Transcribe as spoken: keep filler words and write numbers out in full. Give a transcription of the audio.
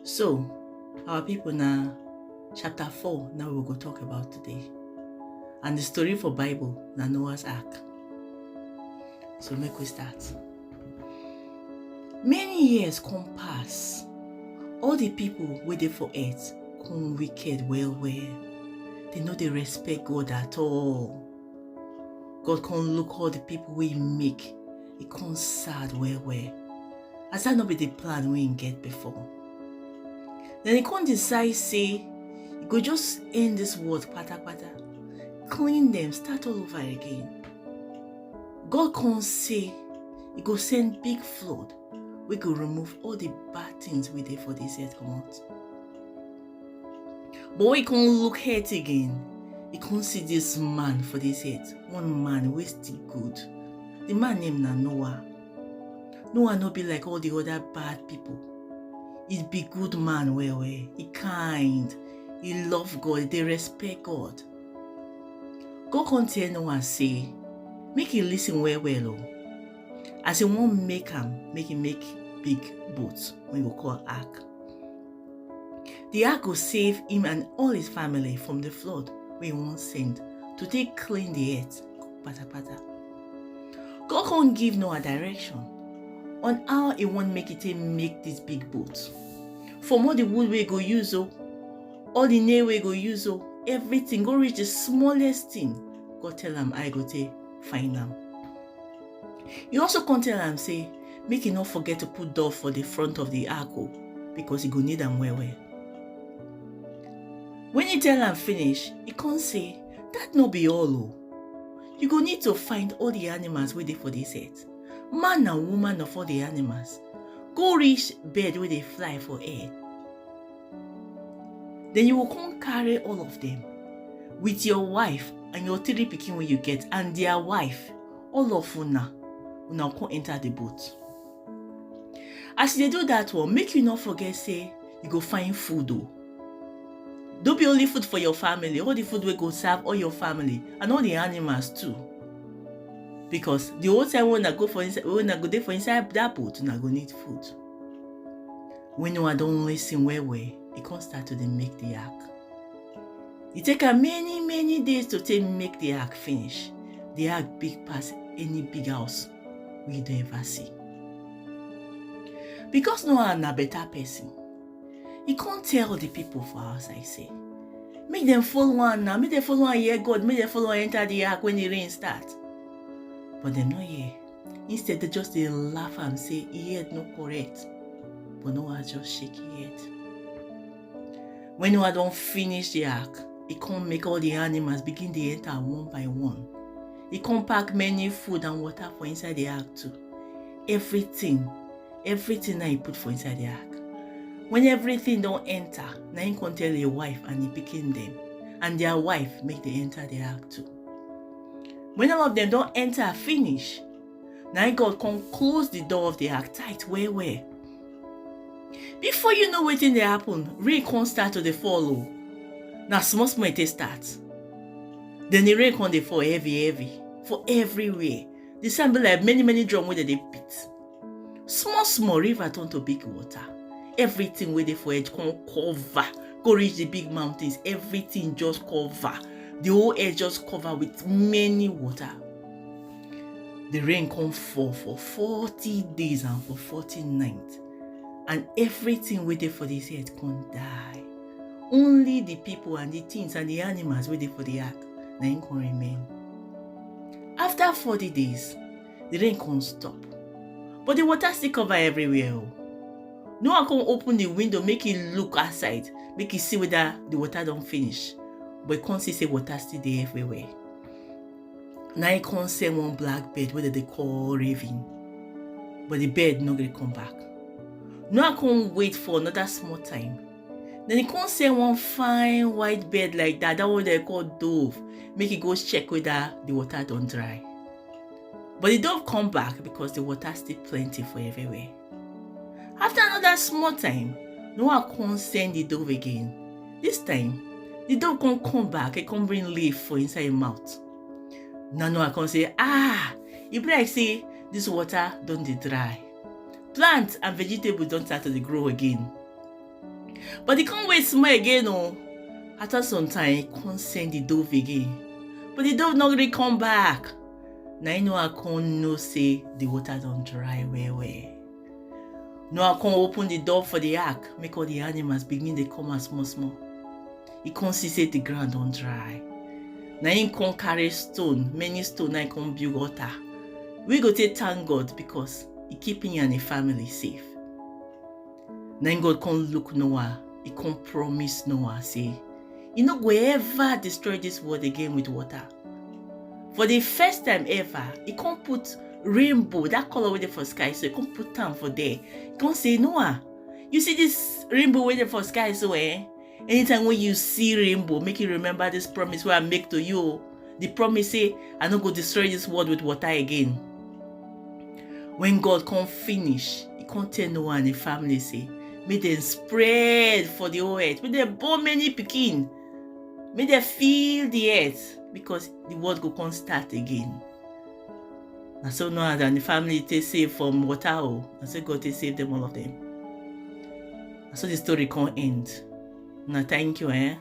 So, our people, na chapter four na we go talk about today. And the story for Bible na Noah's Ark. So make we start. Many years come pass. All the people wey dey for earth come wicked well well. They no dey respect God at all. God come look all the people wey he make. He come sad well well. As that no be the plan wey he get before. Then he come decide say he go just end this world patapata, clean them, start all over again. God come say he go send big flood wey go remove all the bad things wey dey for this earth comot. But when he come look earth again, he come see this man for this earth, one man wey still good. The man name na Noah. Noah no be like all the other bad people. He be good man well well. He kind. He love God. He dey respect God. God come tell Noah say, make he listen well well o. As he wan make am, make he make big boat wey he go call ark. The ark go save him and all his family from the flood wey he wan send to take clean the earth patapata. God come give Noah direction on how he wan make he take make this big boat. From all the wood wey he go use o, all the nail wey he go use o, everything go reach the smallest thing. God tell am how he go take find am. He also come tell am say make he no forget to put dove for the front of the ark o, because he go need am well well. When he tell am finish, he come say, that no be all o. You go need to find all the animals wey dey for this earth, man and woman of all the animals, go reach bird wey dey fly for air. Then you go come carry all of them with your wife and your three pikin wey you get and their wife, all of una, una come enter the boat. As you dey do that one, make you no forget say you go find food o. No be only food for your family, all the food wey go serve all your family and all the animals too. Because the whole time wey una go for inside, wey una go dey for inside that boat, una go need food. When Noah don listen well well, he come start to dey make the ark. E take am many many days to take make the ark finish. The ark big pass any big house wey you don ever see. Because Noah na better person, he come tell the people for outside say, make dem follow am now, make dem follow am hear God, make dem follow am enter the ark when the rain start. But dem no hear. Instead, they just dey laugh am say e head no correct. But Noah just shake e head. When Noah don finish the ark, he come make all the animals begin dey enter one by one. He come pack many food and water for inside the ark too. Everything, everything na he put for inside the ark. When everything don enter, na him come tell him wife and him pikin dem, and their wife make dem enter the ark too. When all of them don enter finish, na him God come close the door of the ark tight well well. Before you know wetin dey happen, rain come start to dey fall o. Na small small e take start. Then the rain come dey fall heavy heavy for everywhere. The sound be like many many drum wey dem dey beat. Small small river turn to big water. Everything wey dey for head come cover, go reach the big mountains. Everything just cover. The whole earth just cover with many water. The rain come fall for forty days and for forty nights, and everything wey dey for this earth come die. Only the people and the things and the animals wey dey for the ark na him come remain. After forty days, the rain come stop, but the water still cover everywhere o. Noah come open the window make he look outside, make he see whether the water don finish, but he come see say water still dey everywhere. Na he come send one black bird wey dem dey call raven, but the bird no gree come back. Noah come wait for another small time. Then he come send one fine white bird like that, that one dem call dove, make he go check whether the water don dry. But the dove come back because the water still plenty for everywhere. After another small time, Noah come send the dove again. This time, the dove come come back and come bring leaf for inside him mouth. Now Noah come say, ah, e be like say this water don dey dry. Plant and vegetable don start to dey grow again. But e come wait small again o. After some time, e come send the dove again. But the dove no gree come back. Na im Noah come know say the water don dry well well. Noah come open the door for the ark, make all the animals begin dey come out small small. E come see say the ground don dry. Na im come carry stone, many stone, na im come build altar. We go take thank God because e keep him and him family safe. Na im God come look Noah, e come promise Noah say e no go ever destroy this world again with water. For the first time ever, e come put rainbow, that color wey dey for sky, so e come put am for there. E come say, "Noah, you see this rainbow wey dey for sky so, eh? Anytime when you see rainbow, make you remember this promise wey I make to you o. The promise say I no go destroy this world with water again." When God come finish, e come tell Noah and him family say make dem spread for the whole earth, make dem born many pikin, make dem fill the earth, because the world go come start again. Na so Noah and the family take save from water o. Na so God take save them, all of them. Na so the story come end. Na thank you, eh?